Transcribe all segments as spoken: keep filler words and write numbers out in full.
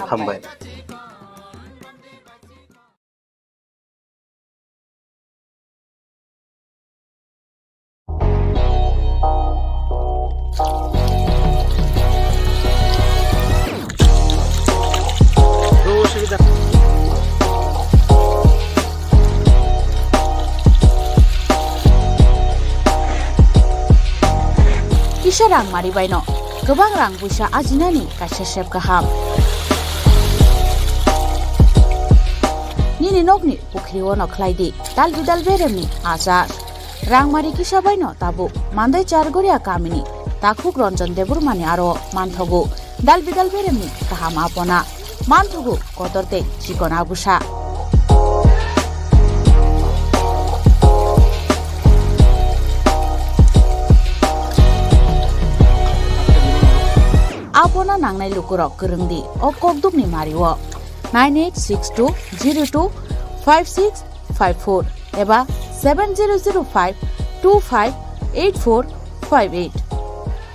Hambai. Kisa rang mari baino kwbang rang buisa ajinani kaisa sep kaham. Nini nokni pukhri ono khlai di dal bidal beremni achar. Rangmari kisa baino tabuk Mandai Chargoria kamini takhuk Ranjan Debbarmani aro manthogo dal bidal beremni kaham apona, manthogo kotor tei chikon abusa. Apona nangnai lukurok kwrwng di o kokdukni mario nine eight six two zero two five six five four eba seven zero zero five two five eight four five eight.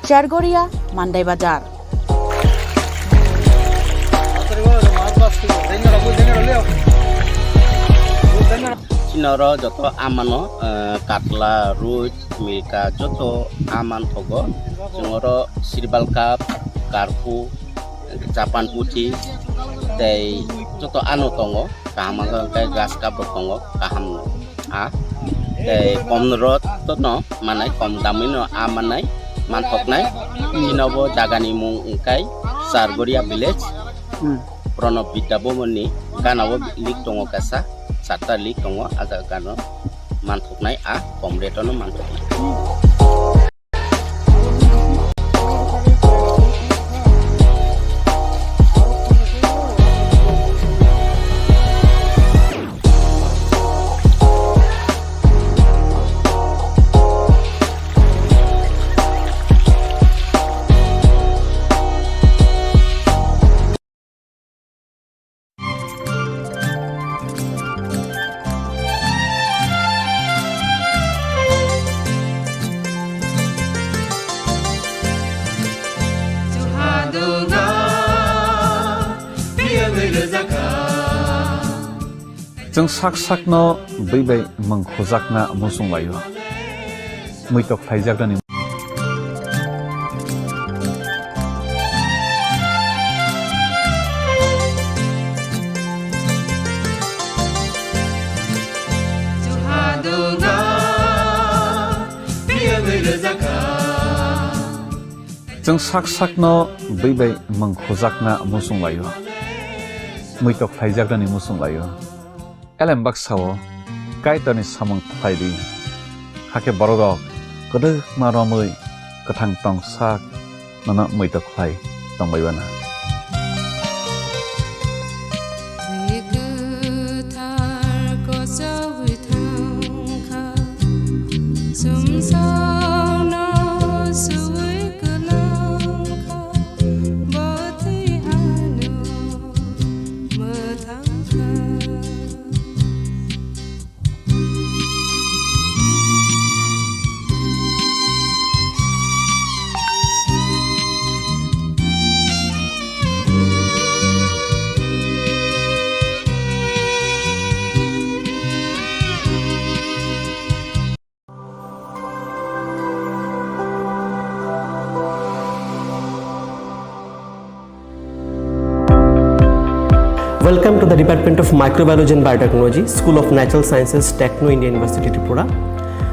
Chargoria, Mandai Bazar. Chini oro joto amano, eh, katla, rui, milka, joto aman thogo. Chwng oro sirbal cup, karpu, Japan puthi tei joto ano tongo, kaham wngkha hwnkhe grass cup rok tongo, kaham no a tei kom rot no manai, kom damwi no a manai, manthoknai. Chini bo jaga ni mung wngkha Chargoria village, Hmm. Pranab Vidya Bhavan ni gana o lake tongo kaisa, charta lake tongo, a jaga no manthoknai, a kom rate no manthoknai. Chwng sak sakno bwi bai mwng khujakna muchung laio. Muitok khlaijaknani. Chwng sak sakno bwi bai mwng khujakna muchung laio. Muitok khlaijaknani muchung laio. Elem baksa-o Kaitorni samung khlai di, hakhe bororok kwdwkma romwi kwthang tong sak nono muitok khlai tongbai bana. Bwrwi kwthar kochogwi thangkha, chumsokno suwi kwlangkha, bo twi hano mwthangkha. Welcome to the Department of Microbiology and Biotechnology, School of Natural Sciences, Techno India University, Tripura.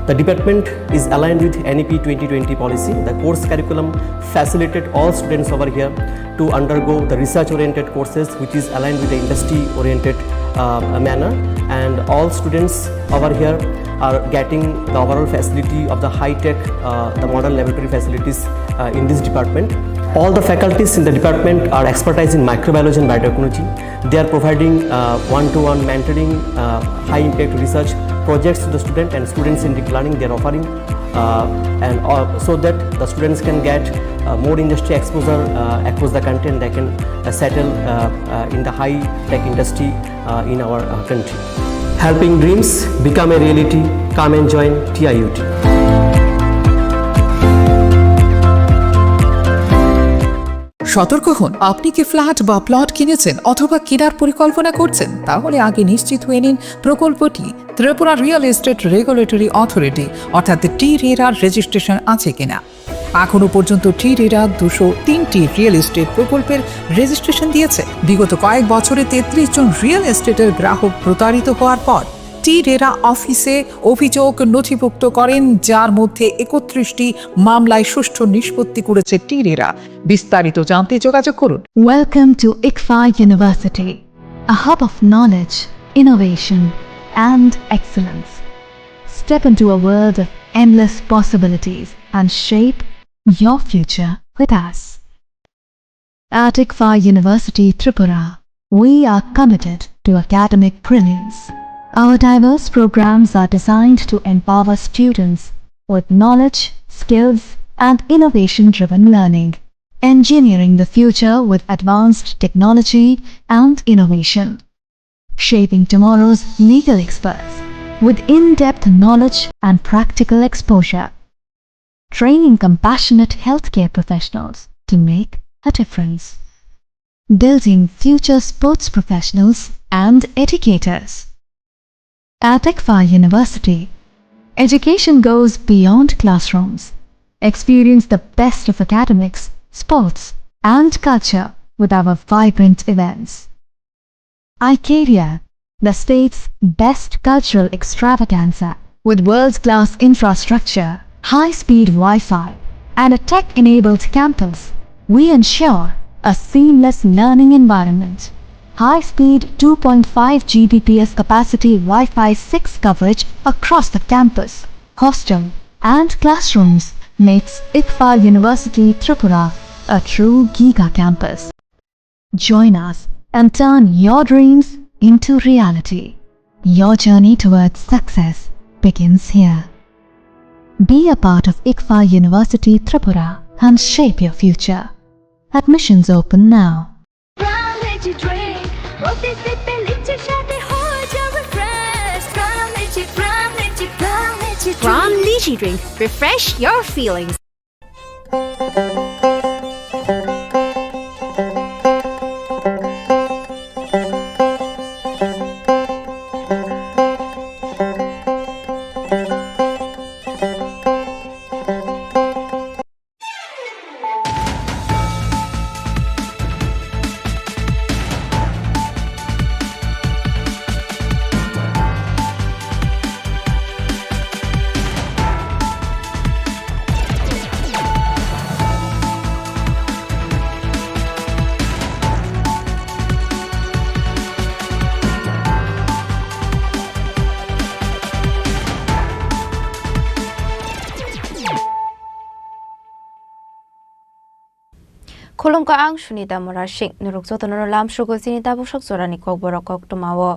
The department is aligned with N E P twenty twenty policy. The course curriculum facilitated all students over here to undergo the research-oriented courses, which is aligned with the industry-oriented, uh, manner. And all students over here are getting the overall facility of the high-tech, uh, the modern laboratory facilities, uh, in this department. All the faculties in the department are expertise in microbiology and biotechnology. They are providing, uh, one-to-one mentoring, uh, high-impact research projects to the student, and students-centric learning they are offering, uh, and, uh, so that the students can get, uh, more industry exposure, uh, across the country, and they can, uh, settle, uh, uh, in the high-tech industry, uh, in our, uh, country. Helping dreams become a reality. Come and join T I U T. সতর্ক হন, আপনি কি ফ্ল্যাট বা প্লট কিনেছেন অথবা কেনার পরিকল্পনা করছেন? তাহলে আগে নিশ্চিত হয়ে নিন প্রকল্পটি Tripura real estate regulatory authority অর্থাৎ টি রেরার রেজিস্ট্রেশন আছে কিনা। এখনো পর্যন্ত টি রেরা দুশো তিনটি রিয়েল এস্টেট প্রকল্পের রেজিস্ট্রেশন দিয়েছে। বিগত কয়েক বছরে তেত্রিশ জন রিয়েল এস্টেটের গ্রাহক প্রতারিত হওয়ার পর টি রেরা অফিসে অভিযোগ নথিভুক্ত করেন, যার মধ্যে একত্রিশটি মামলায় সুষ্ঠু নিষ্পত্তি করেছে টি রেরা। বিস্তারিত জানতে যোগাযোগ করুন। Welcome to ICFAI University, a hub of knowledge, innovation, and excellence. Step into a world of endless possibilities and shape your future with us. At ICFAI University Tripura, we are committed to academic brilliance. Our diverse programs are designed to empower students with knowledge, skills, and innovation-driven learning, engineering the future with advanced technology and innovation, shaping tomorrow's legal experts with in-depth knowledge and practical exposure, training compassionate healthcare professionals to make a difference, building future sports professionals and educators. At ICFAI University, education goes beyond classrooms. Experience the best of academics, sports, and culture with our vibrant events. iCareer, the state's best cultural extravaganza. With world-class infrastructure, high-speed Wi-Fi, and a tech-enabled campus, we ensure a seamless learning environment. High-speed two point five G B P S capacity Wi-Fi six coverage across the campus, hostel, and classrooms makes ICFAI University Tripura a true giga campus. Join us and turn your dreams into reality. Your journey towards success begins here. Be a part of ICFAI University Tripura and shape your future. Admissions open now. Prime Lychee Drink, প্রতি সিপে লিচির স্বাদে হয়ে যাবে fresh। Prime Lychee, Prime Lychee, Prime Lychee Drink। Prime Lychee Drink, refresh your feelings. Khulumkha, ang Sunita Murasing. Norok jotono lamsugo chini tabuk sok jorani kokborok koktwmao.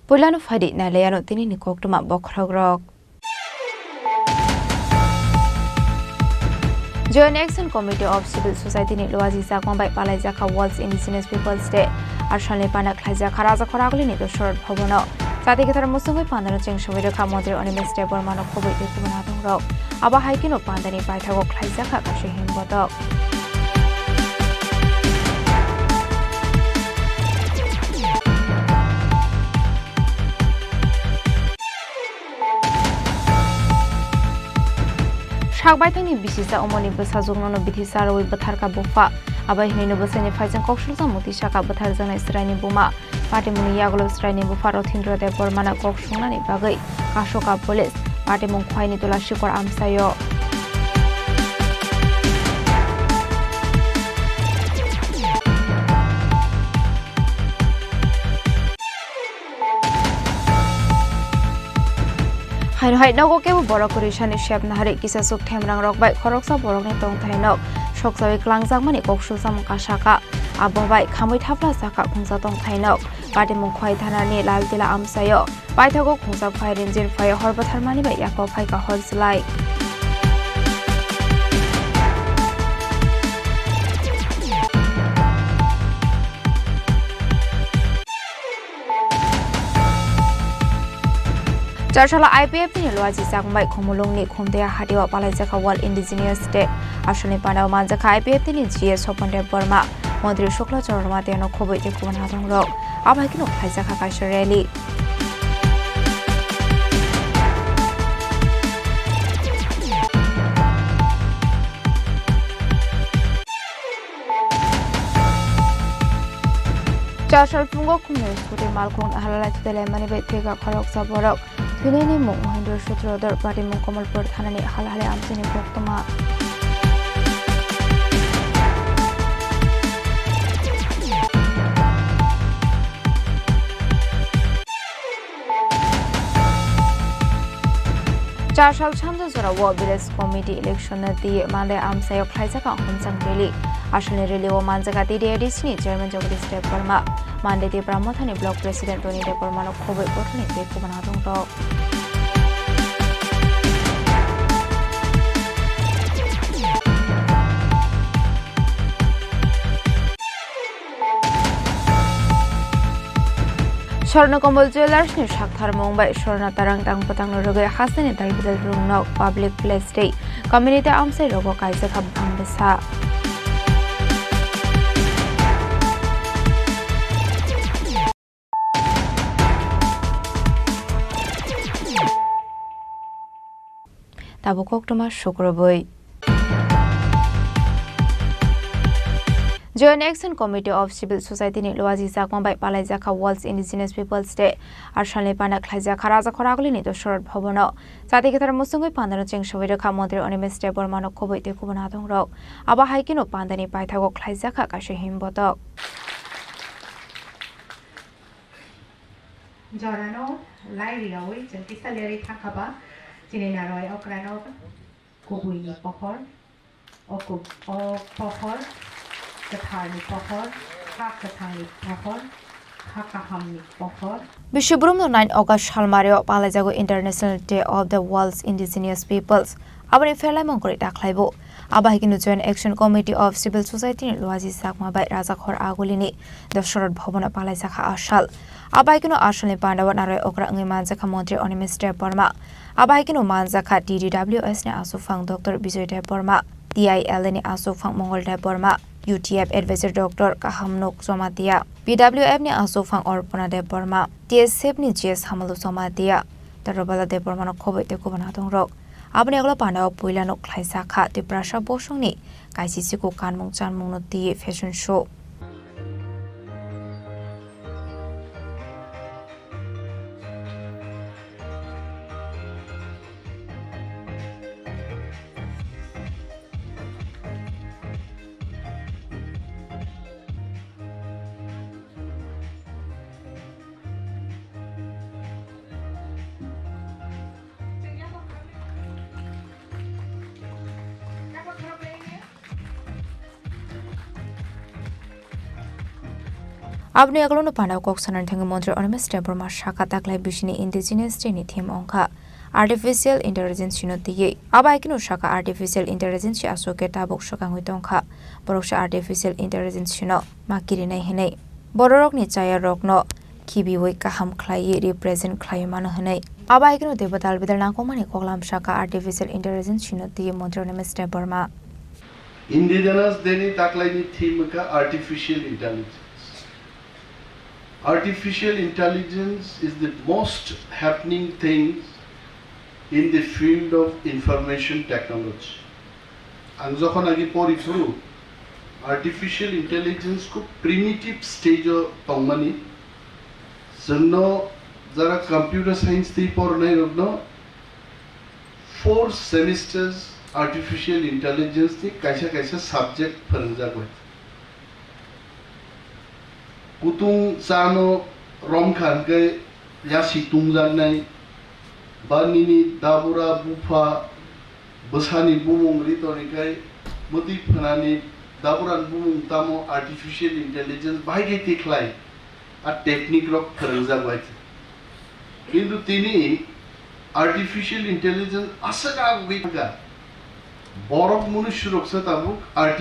Puilano phaidi nailaiano tinini koktwma bokhorokrok. Joint Action Committee of Civil Society ni luaji jakma bai palaijakha World Indigenous Peoples Day. Arsalni pana khlaijakha Rajakhor Agulini Dosarot Bhabono. Jati kwthar musungwi pandano cheng sogwi rwkha Montri Animesh Debbarmano khobwi tei kubun hatongrok. Abo hai kheno pandani paithago khlaijakha kaisa himbotok. Sakbaithangni bisisa omoni bwsajwknono bithi charwi bwtharkha bupha. Abai hwnwino bwsaini phaijang koksulsa muti saka bwtharjaknai chwraini buma. Patimungni yagulo chwraini bupha Rothindra Debbarmano kok sungnani bagwi kasoka police. Patimung Khwaini Tola Sikor amchaio. Haino hai nogo kebo borok kwrwisani sepna hari kisa chuk themrang rok bai khoroksa borokni tongthai nok sokjawi klangjakmani koksul samung kasaka. Abo bai khamwi thapla saka khungsa tongthai nok. Patimung Khwai thanani Laltila amchaio paithago khungsa phai rinjir phai hor bwtharmani bai yako phaika hor chwlai. Chasala I P F T ni Luaji Chakmai Khumulwng ni Khumtea Hatio palaijak kha World Indigenous Day. Asalni pandao manjak kha I P F T ni G S Sopon Debbarma, Montri Shukla Chorma teno khoboi tei kubun adongrok. Abai kheno khlaijak kha kaisa rally. Chasal phungo khumni scooty malkhung halalai thudelaimani bai thwikha khoroksa borok. Thwinaini mung Mahendra Sutradhar, patimung Kamalpur thanani halhalai amchaini koktwma. Chasal sanja jorao village committee election no twi Mandai amchaio khlaijak ang humjang rally. Asalni rally o manjak T D A D C ni chairman Jagadish Debbarma, Mandai Tipra Mothani block president Tony Debbarma no khoboi kothoni tei kubun adongrok. Swarna Komal Jewellers ni saktharmung bai Swarna Tarang tang bwtangno rwgwi hasteni dalbidal rwngno public place tei community amchai rogo kaijak kha bwthang bwsa. Tabuk koktwma sukrubui. Joint Action Committee of Civil Society ni Luaji Chakma bai palaijak kha World Indigenous Peoples Day. Asalni panda khlaijak kha Rajakhor Agulini Dosarot Bhabono. Chati kwthar musungwi pandano cheng sogwi rwkha Montri Animesh Debbarmano khoboi tei kubun adongrok. Abo hai kheno pandani paithago khlaijak kha kaisa himbotok. Jorano lai riyawi chwng kisa lerwi thangkha ba, chini narwai okrano kubuini pohor, o kub-, o pohor, kwtharni pohor, ha kwthangni pohor, ha kahamni pohor. Biswobrum no nine August salmario palaijago International Day of the World's Indigenous Peoples. Aboni pherlaimung kwrwi ta khlaibo. Abo hai kheno Joint Action Committee of Civil Society ni Luaji Chakma bai Rajakhor Agulini Dosarot Bhabono palaijak kha asal. Abo hai kheno asalni pandao narwai okra wngwi manjak kha Montri Animesh Debbarma. Abo hai kheno manjak kha T D W S ni aswkphang Doctor Bijoy Debbarma, T I L A ni aswkphang Mongol Debbarma, U T F Advisor Doctor Kahamnuk Jamatia, P W F ni aswkphang Orpana Debbarma, T S F ni G S Hamalu Jamatia, Tarobala Debbarmano khoboi tei kubun adongrok. Aboni ulo pandao puilano khlaijak kha Tiprasa bosongni kaisisiku kanmung chanmungno twiwi fashion show. Aboni agalono pandao kok sanani thangwi Montri Animesh Debbarma sakha taklai bisini Indigenous Day ni theme wngkha Artificial Intelligence no twiwi. Abo hai kheno sakha Artificial Intelligence aswk khe tabuk swkangwi tongkha, borok se Artificial Intelligence no ma kirinai hinwi. Bororokni chaya rokno khibiwi kaham khlaiwi represent khlaiwi mano hinwi. Abo hai kheno teibo dalbidal nangkukmani koklam sakha Artificial Intelligence no twiwi Montri Animesh Debbarma. Indigenous Day ni taklaini theme wngkha Artificial Intelligence. Artificial intelligence is the most happening thing in the field of information technology. Ang jokhon agi pori phuru, artificial intelligence khub primitive stage o tongmani. Chwngno jara computer science tei pornai rokno four semesters artificial intelligence ni kaisa kaisa subject phwrwngjak bai. Kutung chano romkha hwnkhe yasi tungjaknai, ba nini dabura bupha bwsani bumung ri tonikhai, mwtwi phnani daburani bumung tamo artificial intelligence bahai khe tikhlai, a technique rok phwrwngjak bai. Kintu tini artificial intelligence aswk agwi thangkha. Borok munusuroksa tabuk arti-